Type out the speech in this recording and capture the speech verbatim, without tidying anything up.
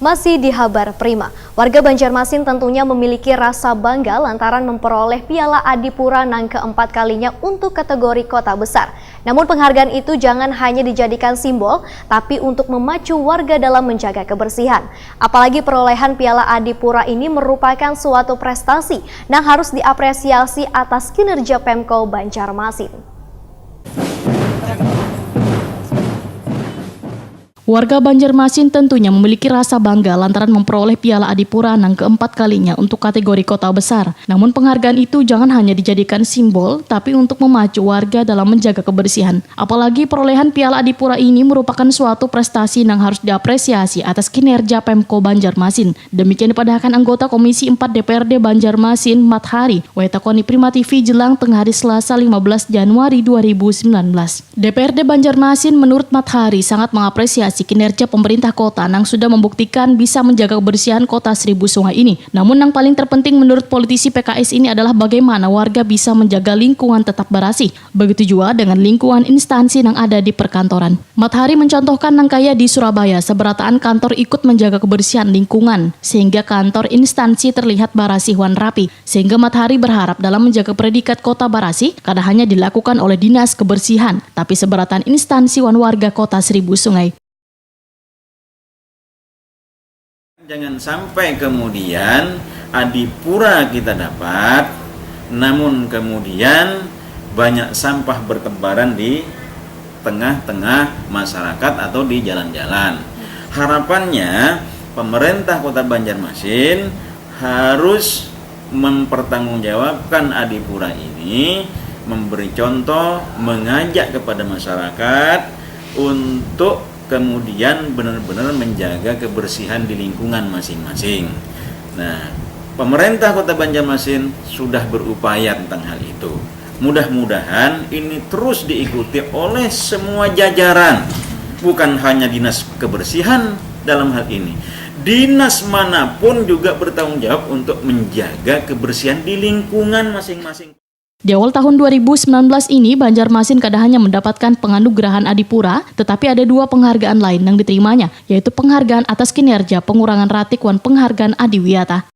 Masih di Habar Prima, warga Banjarmasin tentunya memiliki rasa bangga lantaran memperoleh Piala Adipura nang keempat kalinya untuk kategori kota besar. Namun penghargaan itu jangan hanya dijadikan simbol, tapi untuk memacu warga dalam menjaga kebersihan. Apalagi perolehan Piala Adipura ini merupakan suatu prestasi nang harus diapresiasi atas kinerja Pemko Banjarmasin. Warga Banjarmasin tentunya memiliki rasa bangga lantaran memperoleh Piala Adipura nang keempat kalinya untuk kategori kota besar. Namun penghargaan itu jangan hanya dijadikan simbol, tapi untuk memacu warga dalam menjaga kebersihan. Apalagi perolehan Piala Adipura ini merupakan suatu prestasi nang harus diapresiasi atas kinerja Pemko Banjarmasin. Demikian dipadahakan anggota Komisi empat D P R D Banjarmasin, Mat Hari, wayatakoni Prima T V jelang tengah hari Selasa lima belas Januari dua ribu sembilan belas. D P R D Banjarmasin menurut Mat Hari sangat mengapresiasi kinerja pemerintah kota nang sudah membuktikan bisa menjaga kebersihan kota Seribu Sungai ini. Namun nang paling terpenting menurut politisi P K S ini adalah bagaimana warga bisa menjaga lingkungan tetap barasih. Begitu jua dengan lingkungan instansi nang ada di perkantoran. Mat Hari mencontohkan nang kaya di Surabaya, seberataan kantor ikut menjaga kebersihan lingkungan, sehingga kantor instansi terlihat barasih wan rapi. Sehingga Mat Hari berharap dalam menjaga predikat kota barasih kada hanya dilakukan oleh dinas kebersihan, tapi seberataan instansi wan warga kota Seribu Sungai. Jangan sampai kemudian Adipura kita dapat, namun kemudian banyak sampah bertebaran di tengah-tengah masyarakat atau di jalan-jalan. Harapannya pemerintah Kota Banjarmasin harus mempertanggungjawabkan Adipura ini, memberi contoh, mengajak kepada masyarakat untuk kemudian benar-benar menjaga kebersihan di lingkungan masing-masing. Nah, pemerintah Kota Banjarmasin sudah berupaya tentang hal itu. Mudah-mudahan ini terus diikuti oleh semua jajaran, bukan hanya dinas kebersihan dalam hal ini. Dinas manapun juga bertanggung jawab untuk menjaga kebersihan di lingkungan masing-masing. Di awal tahun dua ribu sembilan belas ini, Banjarmasin kada hanya mendapatkan penganugerahan Adipura, tetapi ada dua penghargaan lain yang diterimanya, yaitu penghargaan atas kinerja pengurangan ratik wan penghargaan Adiwiata.